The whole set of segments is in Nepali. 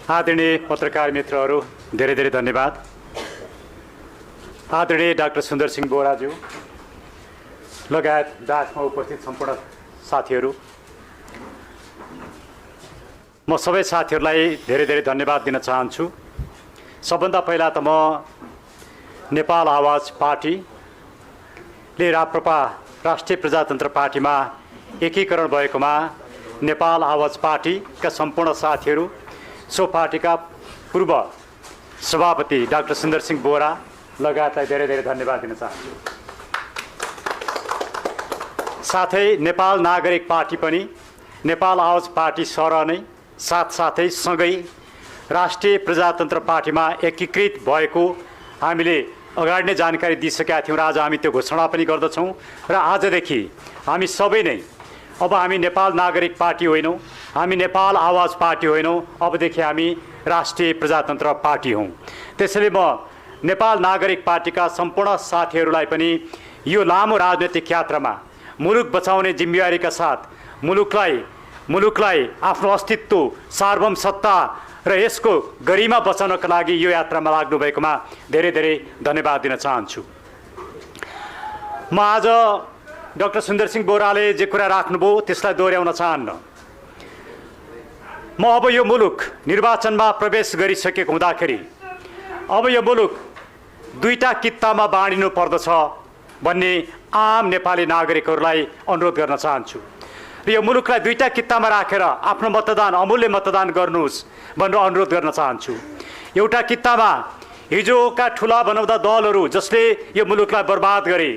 आदरणीय पत्रकार मित्रहरू, धेरै धेरै धन्यवाद। आदरणीय डाक्टर सुन्दर सिंह बोहराज्यू लगायत डाकमा उपस्थित सम्पूर्ण साथीहरू, म सबै साथीहरूलाई धेरै धेरै धन्यवाद दिन चाहन्छु। सबभन्दा पहिला त म नेपाल आवाज पार्टीले राप्रपा राष्ट्रिय प्रजातन्त्र पार्टीमा एकीकरण भएकोमा नेपाल आवाज पार्टीका सम्पूर्ण साथीहरू, सो पार्टीका पूर्व सभापति डाक्टर सुन्दर सिंह बोहरा लगायतलाई धेरै धेरै धन्यवाद दिन चाहन्छु। साथै नेपाल नागरिक पार्टी पनि नेपाल आवाज पार्टी सरह नै साथसाथै सँगै राष्ट्रिय प्रजातन्त्र पार्टीमा एकीकृत भएको हामीले अगाडि नै जानकारी दिइसकेका थियौँ र आज हामी त्यो घोषणा पनि गर्दछौँ। र आजदेखि हामी सबै नै अब हामी नेपाल नागरिक पार्टी होइनौँ, हामी नेपाल आवाज पार्टी होइनौँ, अबदेखि हामी राष्ट्रिय प्रजातन्त्र पार्टी हौँ। त्यसैले म नेपाल नागरिक पार्टीका सम्पूर्ण साथीहरूलाई पनि यो लामो राजनैतिक यात्रामा मुलुक बचाउने जिम्मेवारीका साथ मुलुकलाई आफ्नो अस्तित्व, सार्वभौम सत्ता र यसको गरिमा बचाउनका लागि यो यात्रामा लाग्नु भएकोमा धेरै धेरै धन्यवाद दिन चाहन्छु। म आज डाक्टर सुन्दर सिंह बोहराले जे कुरा राख्नुभयो त्यसलाई दोहोऱ्याउन चाहन्न। म अब यो मुलुक निर्वाचनमा प्रवेश गरिसकेको हुँदाखेरि अब यो मुलुक दुईटा कित्तामा बाँडिनु पर्दछ भन्ने आम नेपाली नागरिकहरूलाई अनुरोध गर्न चाहन्छु। र यो मुलुकलाई दुईटा कित्तामा राखेर आफ्नो मतदान, अमूल्य मतदान गर्नुहोस् भनेर अनुरोध गर्न चाहन्छु। एउटा कित्तामा हिजोका ठुला बनाउँदा दलहरू जसले यो मुलुकलाई बर्बाद गरे,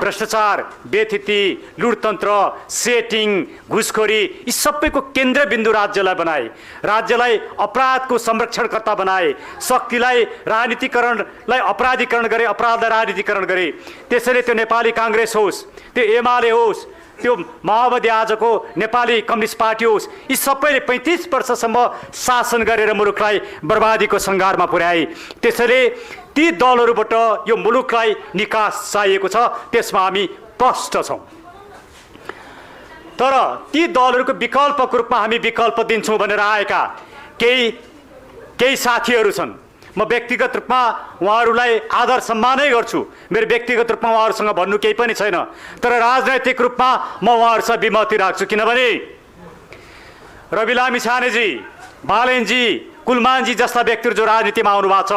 भ्रष्टाचार, बेथिति, लुटतन्त्र, सेटिङ, घुसखोरी, यी सबैको केन्द्रबिन्दु राज्यलाई बनाए, राज्यलाई अपराधको संरक्षणकर्ता बनाए, शक्तिलाई राजनीतिकरणलाई अपराधीकरण गरे, अपराधलाई राजनीतिकरण गरे। त्यसैले त्यो नेपाली काङ्ग्रेस होस्, त्यो एमाले होस्, त्यो माओवादी आजको नेपाली कम्युनिस्ट पार्टी होस्, यी सबैले 35 वर्षसम्म शासन गरेर मुलुकलाई बर्बादीको सङ्घारमा पुर्याए। त्यसैले ती दलहरूबाट यो मुलुकलाई निकास चाहिएको छ, त्यसमा हामी प्रष्ट छौँ। तर ती दलहरूको विकल्पको रूपमा हामी विकल्प दिन्छौँ भनेर आएका केही साथीहरू छन्। म व्यक्तिगत रूपमा उहाँहरूलाई आदर सम्मानै गर्छु, मेरो व्यक्तिगत रूपमा उहाँहरूसँग भन्नु केही पनि छैन। तर राजनैतिक रूपमा म उहाँहरूसँग विमति राख्छु, किनभने रवि लामिछानेजी, बालेनजी, कुलमानजी जस्ता व्यक्तिहरू जो राजनीतिमा आउनु भएको छ,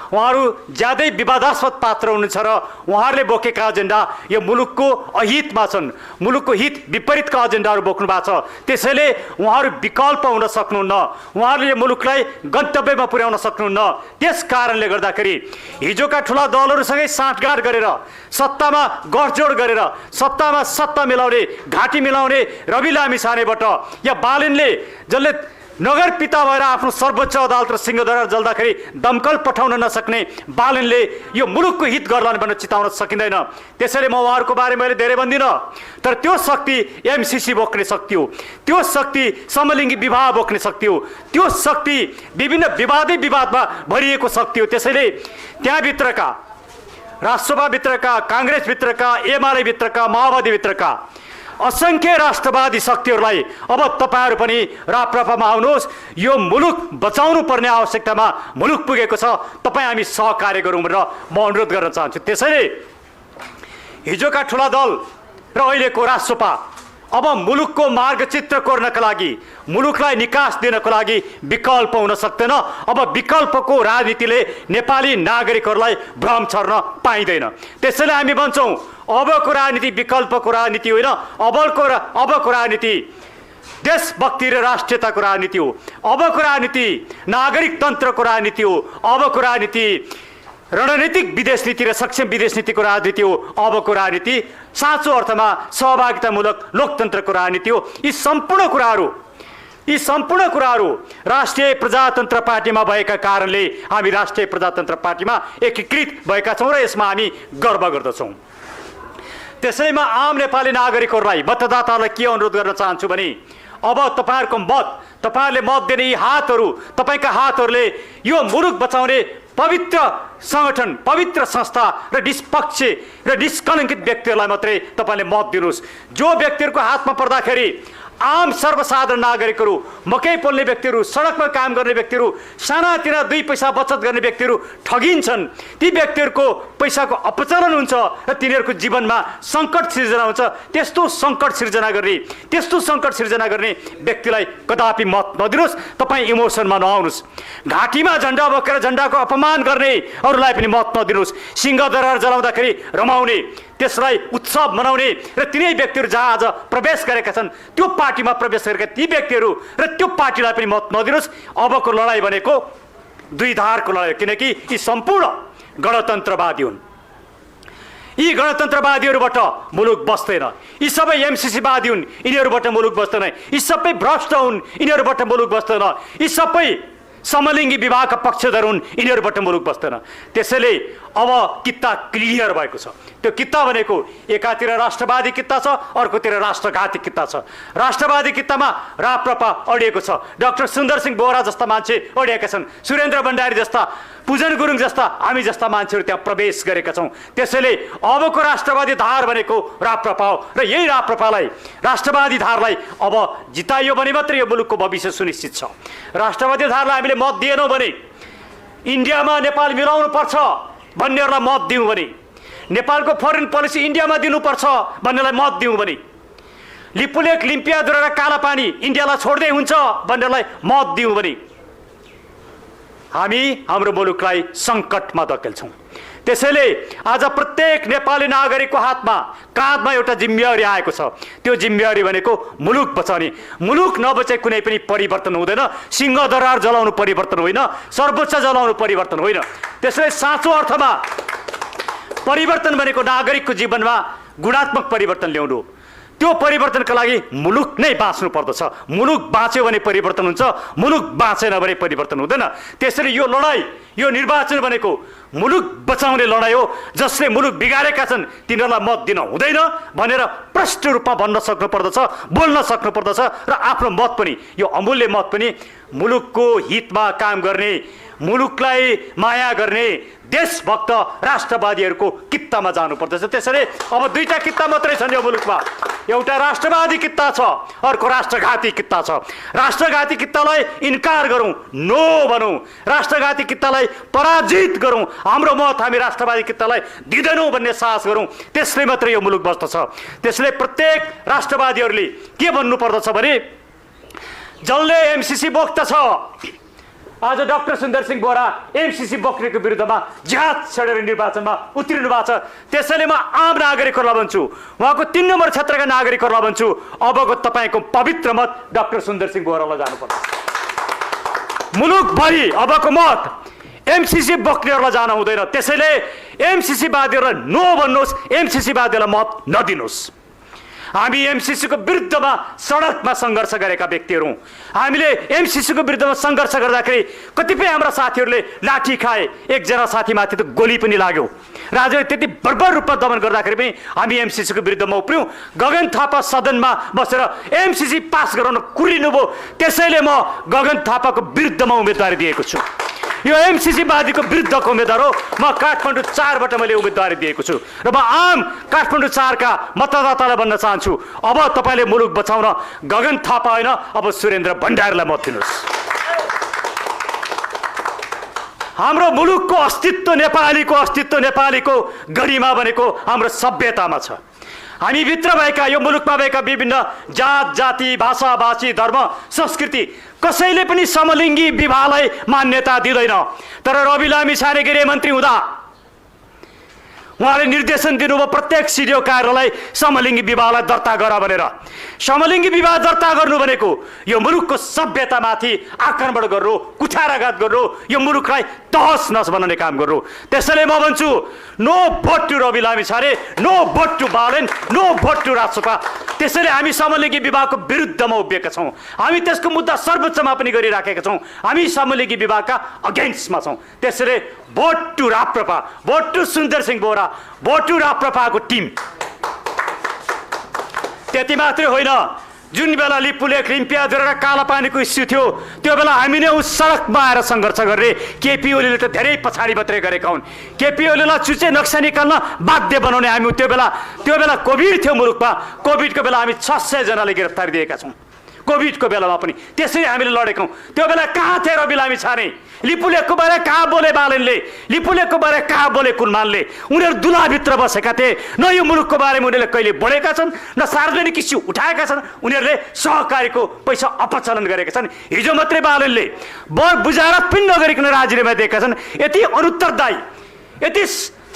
उहाँहरू ज्यादै विवादास्पद पात्र हुनुहुन्छ र उहाँहरूले बोकेका एजेन्डा यो मुलुकको अहितमा छन्, मुलुकको हित विपरीतका एजेन्डाहरू बोक्नु भएको छ। त्यसैले उहाँहरू विकल्प हुन सक्नुहुन्न, उहाँहरूले यो मुलुकलाई गन्तव्यमा पुर्याउन सक्नुहुन्न। त्यस कारणले गर्दाखेरि हिजोका ठुला दलहरूसँगै साँठगाँठ गरेर, सत्तामा गठजोड गरेर, सत्तामा सत्ता मिलाउने, घाँटी मिलाउने रवि लामिछानेबाट या बालेनले जसले नगर पिता भएर आफ्नो सर्वोच्च अदालत र सिंहदरबार जल्दाखेरि दमकल पठाउन नसक्ने बालेनले यो मुलुकको हित गर्लान् भनेर चिताउन सकिँदैन। त्यसैले म उहाँहरूको बारे मैले धेरै भन्दिनँ, तर त्यो शक्ति एमसीसी बोक्ने शक्ति हो, त्यो शक्ति समलिङ्गी विवाह बोक्ने शक्ति हो, त्यो शक्ति विभिन्न विवादमा भरिएको शक्ति हो। त्यसैले त्यहाँभित्रका राष्ट्रसभाभित्रका, काङ्ग्रेसभित्रका, एमालेभित्रका, माओवादीभित्रका असङ्ख्य राष्ट्रवादी शक्तिहरूलाई अब तपाईँहरू पनि राप्रपामा आउनुहोस्, यो मुलुक बचाउनु पर्ने आवश्यकतामा मुलुक पुगेको छ, तपाईँ हामी सहकार्य गरौँ भनेर म अनुरोध गर्न चाहन्छु। त्यसैले हिजोका ठुला दल र अहिलेको राष्ट्रपा अब मुलुकको मार्गचित्र कोर्नका लागि, मुलुकलाई निकास दिनको लागि विकल्प हुन सक्दैन। अब विकल्पको राजनीतिले नेपाली नागरिकहरूलाई भ्रम छर्न पाइँदैन। त्यसैले हामी भन्छौँ अबको राजनीति विकल्पको राजनीति होइन, अबको राजनीति देशभक्ति र राष्ट्रियताको राजनीति हो, अबको राजनीति नागरिक तन्त्रको राजनीति हो, अबको राजनीति रणनीतिक विदेश नीति र सक्षम विदेश नीतिको राजनीति हो, अबको राजनीति साँचो अर्थमा सहभागितामूलक लोकतन्त्रको राजनीति हो। यी सम्पूर्ण कुराहरू राष्ट्रिय प्रजातन्त्र पार्टीमा भएका कारणले हामी राष्ट्रिय प्रजातन्त्र पार्टीमा एकीकृत भएका छौँ र यसमा हामी गर्व गर्दछौँ। त्यसैमा आम नेपाली नागरिकहरूलाई, मतदाताहरूलाई के अनुरोध गर्न चाहन्छु भने अब तपाईँहरूको मत, तपाईँहरूले मत दिने यी हातहरू, तपाईँका हातहरूले यो मुलुक बचाउने पवित्र संगठन, पवित्र संस्था र निष्पक्ष र निष्कलङ्कित व्यक्तिहरूलाई मात्रै तपाईँले मत दिनुहोस्। जो व्यक्तिहरूको हातमा पर्दाखेरि आम सर्वसाधारण नागरिकहरू, मकै पोल्ने व्यक्तिहरू, सडकमा काम गर्ने व्यक्तिहरू, सानातिना 2 पैसा बचत गर्ने व्यक्तिहरू ठगिन्छन्। ती व्यक्तिहरूको पैसाको अपचलन हुन्छ र तिनीहरूको जीवनमा सङ्कट सिर्जना हुन्छ। त्यस्तो सङ्कट सिर्जना गर्ने व्यक्तिलाई कदापि मत नदिनुहोस्। तपाईँ इमोसनमा नआउनुहोस्। घाँटीमा झन्डा बोकेर झन्डाको अपमान गर्ने अरूलाई पनि मत नदिनुहोस्। सिंहदरबार जलाउँदाखेरि रमाउने, त्यसलाई उत्सव मनाउने र तिनै व्यक्तिहरू जहाँ आज प्रवेश गरेका छन् त्यो पार्टीमा प्रवेश गरेका ती व्यक्तिहरू र त्यो पार्टीलाई पनि मत नदिनुहोस्। अबको लडाइँ भनेको 2 धारको लडाइँ हो, किनकि यी सम्पूर्ण गणतन्त्रवादी हुन्। यी गणतन्त्रवादीहरूबाट मुलुक बस्दैन। यी सबै एमसीसीवादी हुन्, यिनीहरूबाट मुलुक बस्दैन। यी सबै भ्रष्ट हुन्, यिनीहरूबाट मुलुक बस्दैन। यी सबै समलिङ्गी विवाहका पक्षधर हुन्, यिनीहरूबाट मुलुक बस्दैन। त्यसैले अब कित्ता क्लियर भएको छ। त्यो कित्ता भनेको एकातिर राष्ट्रवादी कित्ता छ, अर्कोतिर राष्ट्रघाती कित्ता छ। राष्ट्रवादी कित्तामा राप्रपा अडिएको छ। डाक्टर सुन्दर सिंह बोहरा जस्ता मान्छे अडिएका छन्। सुरेन्द्र भण्डारी जस्ता, पूजन गुरुङ जस्ता, हामी जस्ता मान्छेहरू त्यहाँ प्रवेश गरेका छौँ। त्यसैले अबको राष्ट्रवादी धार भनेको राप्रपा हो र यही राप्रपालाई, राष्ट्रवादी धारलाई अब जिताइयो भने मात्रै यो मुलुकको भविष्य सुनिश्चित छ। राष्ट्रवादी धारलाई हामीले मत दिएनौँ भने, इन्डियामा नेपाल मिलाउनु पर्छ भन्नेहरूलाई मत दिउँ भने, नेपालको फरेन पोलिसी इन्डियामा दिनुपर्छ भन्नेलाई मत दिउँ भने, लिपुलेक लिम्पियाद्वारा र कालापानी इन्डियालाई छोड्दै हुन्छ भन्नेलाई मत दिउँ भने हामी हाम्रो मुलुकलाई सङ्कटमा धकेल्छौँ। त्यसैले आज प्रत्येक नेपाली नागरिकको काँधमा एउटा जिम्मेवारी आएको छ। त्यो जिम्मेवारी भनेको मुलुक बचाउने। मुलुक नबचे कुनै पनि परिवर्तन हुँदैन। सिंहदरबार जलाउनु परिवर्तन होइन, सर्वोच्च जलाउनु परिवर्तन होइन। त्यसैले साँचो अर्थमा परिवर्तन भनेको नागरिकको जीवनमा गुणात्मक परिवर्तन ल्याउनु। त्यो परिवर्तनका लागि मुलुक नै बाँच्नु पर्दछ। मुलुक बाँच्यो भने परिवर्तन हुन्छ, मुलुक बाँचेन भने परिवर्तन हुँदैन। त्यसैले यो लडाइँ, यो निर्वाचन भनेको मुलुक बचाउने लडाइँ हो। जसले मुलुक बिगारेका छन् तिनीहरूलाई मत दिन हुँदैन भनेर प्रष्ट रूपमा भन्न सक्नु पर्दछ, बोल्न सक्नु पर्दछ र आफ्नो मत पनि, यो अमूल्य मत पनि मुलुकको हितमा काम गर्ने, मुलुकलाई माया गर्ने देशभक्त राष्ट्रवादीहरूको कित्तामा जानुपर्दछ। त्यसैले अब 2टा कित्ता मात्रै छन् यो मुलुकमा। एउटा राष्ट्रवादी कित्ता छ, अर्को राष्ट्रघाती कित्ता छ। राष्ट्रघाती कित्तालाई इन्कार गरौँ, नो भनौँ, राष्ट्रघाती कित्तालाई पराजित गरौँ, हाम्रो मत हामी राष्ट्रवादी कित्तालाई दिँदैनौँ भन्ने साहस गरौँ। त्यसले मात्रै यो मुलुक बस्दछ। त्यसले प्रत्येक राष्ट्रवादीहरूले के भन्नुपर्दछ भने, जसले एमसीसी बोक्दछ, आज डाक्टर सुन्दर सिंह बोहरा एमसीसी बोक्नेको विरुद्धमा जिहाद छेडेर निर्वाचनमा उत्रिनु भएको छ। त्यसैले म आम नागरिकहरूलाई भन्छु, उहाँको 3 नम्बर क्षेत्रका नागरिकहरूलाई भन्छु, अबको तपाईँको पवित्र मत डाक्टर सुन्दर सिंह बोहरालाई जानुपर्छ। मुलुकभरि अबको मत एमसीसी बोक्नेहरूलाई जान हुँदैन। त्यसैले एमसीसी वादीहरूलाई नो भन्नुहोस्, एमसीसी वादीहरूलाई मत नदिनुहोस्। हामी एमसीसीको विरुद्धमा सडकमा सङ्घर्ष गरेका व्यक्तिहरू हौँ। हामीले एमसीसीको विरुद्धमा सङ्घर्ष गर्दाखेरि कतिपय हाम्रा साथीहरूले लाठी खाए, एकजना साथीमाथि त गोली पनि लाग्यो। राजाले त्यति बर्बर रूपमा दमन गर्दाखेरि पनि हामी एमसीसीको विरुद्धमा उफ्रियौँ। गगन थापा सदनमा बसेर एमसीसी पास गराउन कुरिनु भयो। त्यसैले म गगन थापाको विरुद्धमा उम्मेदवारी दिएको छु। यो एमसीसी वादीको विरुद्धको उम्मेदवार हो। म काठमाडौँ 4बाट मैले उम्मेदवारी दिएको छु र म आम काठमाडौँ 4का मतदातालाई भन्न चाहन्छु, अब तपाईँले मुलुक बचाउन गगन थापा होइन, अब सुरेन्द्र भण्डारीलाई मत दिनुहोस्। हाम्रो मुलुकको अस्तित्व, नेपालीको अस्तित्व, नेपालीको गरिमा भनेको हाम्रो सभ्यतामा छ। हामी भित्र भएका, यो मुलुकमा भएका विभिन्न जात जाति, भाषा भाषी, धर्म संस्कृति कसैले पनि समलिङ्गी विवाहलाई मान्यता दिँदैन। तर रवि लामिछाने गृहमन्त्री हुँदा उहाँले निर्देशन दिनुभयो प्रत्येक सिडिओ कार्यालयलाई समलिङ्गी विवाहलाई दर्ता गर भनेर। समलिङ्गी विवाह दर्ता गर्नु भनेको यो मुलुकको सभ्यतामाथि आक्रमण गर्नु, कुठाराघात गर्नु, यो मुलुकलाई तहस नहस बनाउने काम गर्नु। त्यसैले म भन्छु, no vote to Rabi Lamichhane, no vote to Balen, no vote to Rajsapa. त्यसैले हामी समलिङ्गी विवाहको विरुद्धमा उभिएका छौँ। हामी त्यसको मुद्दा सर्वोच्चमा पनि गरिराखेका छौँ। हामी समलिङ्गी विवाहका अगेन्स्टमा छौँ। त्यसैले vote to Raprapa, vote to Sundar Singh Bohara, vote to राप्रपाको टिम। त्यति मात्रै होइन, जुन बेला लिपुलेक लिम्पियाद्वारा र कालापानीको इस्यु थियो त्यो बेला हामी नै उस सडकमा आएर सङ्घर्ष गर्ने। केपी ओलीले त धेरै पछाडि मात्रै गरेका हुन्। केपी ओलीलाई चुचे नक्सा निकाल्न बाध्य बनाउने हामी त्यो बेला कोभिड थियो मुलुकमा। कोभिडको बेला हामी 600 जनाले गिरफ्तारी दिएका छौँ। कोभिडको बेलामा पनि त्यसरी हामीले लडेकौँ। त्यो बेला कहाँ थिए रवि लामी छाने, लिपुलेखको बारे कहाँ बोले बालनले, लिपुलेखको बारे कहाँ बोले कुलमानले? उनीहरू दुलाभित्र बसेका थिए। न यो मुलुकको बारेमा उनीहरूले कहिले बढेका छन्, न सार्वजनिक इस्यु उठाएका छन्। उनीहरूले सहकारीको पैसा अपचलन गरेका छन्। हिजो मात्रै बालनले बर बुझाएर पिण्ड नगरिकन राजीनामा दिएका छन्। यति अनुत्तरदायी, यति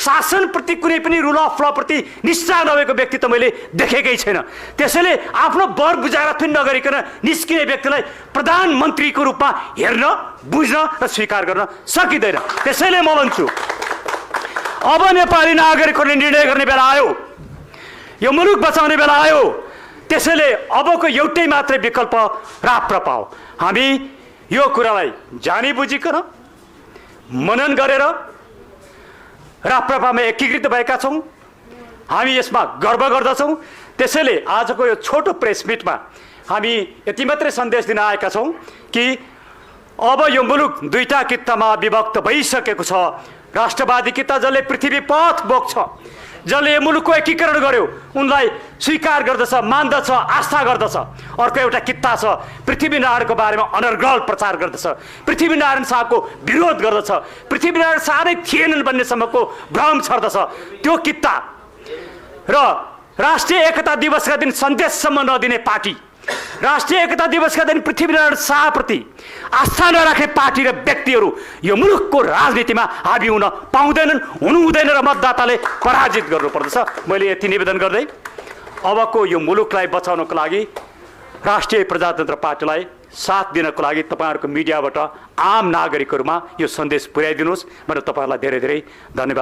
शासनप्रति कुनै पनि रुल अफ ल प्रति निष्ठा नभएको व्यक्ति त मैले देखेकै छैन। त्यसैले आफ्नो बर बुझाएर फिन नगरिकन निस्किने व्यक्तिलाई प्रधानमन्त्रीको रूपमा हेर्न, बुझ्न र स्वीकार गर्न सकिँदैन। त्यसैले म भन्छु, अब नेपाली नागरिकहरूले निर्णय गर्ने बेला आयो, यो मुलुक बचाउने बेला आयो। त्यसैले अबको एउटै मात्रै विकल्प राप्रपा हो। हामी यो कुरालाई जानी बुझिकन मनन गरेर राप्रपामा एकीकृत भएका छौँ। हामी यसमा गर्व गर्दछौँ। त्यसैले आजको यो छोटो प्रेस मिटमा हामी यति मात्रै सन्देश दिन आएका छौँ कि अब यो मुलुक दुईटा कित्तामा विभक्त भइसकेको छ। राष्ट्रवादी कित्ता जसले पृथ्वी पथ बोक्छ, जसले यो मुलुकको एकीकरण गर्यो, उनलाई स्वीकार गर्दछ, मान्दछ, आस्था गर्दछ। अर्को एउटा कित्ता छ पृथ्वीनारायणको बारेमा अनर्गल प्रचार गर्दछ, पृथ्वीनारायण शाहको विरोध गर्दछ, पृथ्वीनारायण शाह नै थिएनन् भन्नेसम्मको भ्रम छर्दछ। त्यो कित्ता र राष्ट्रिय एकता दिवसका दिन सन्देशसम्म नदिने पार्टी, राष्ट्रिय एकता दिवसका दिन पृथ्वीनारायण शाहप्रति आस्था नराख्ने पार्टी र व्यक्तिहरू यो मुलुकको राजनीतिमा हाबी हुन पाउँदैनन्, हुनु हुँदैन र मतदाताले पराजित गर्नुपर्दछ। मैले यति निवेदन गर्दै अबको यो मुलुकलाई बचाउनको लागि राष्ट्रिय प्रजातन्त्र पार्टीलाई साथ दिनको लागि तपाईँहरूको मिडियाबाट आम नागरिकहरूमा यो सन्देश पुर्याइदिनुहोस्। मैले तपाईँहरूलाई धेरै धेरै धन्यवाद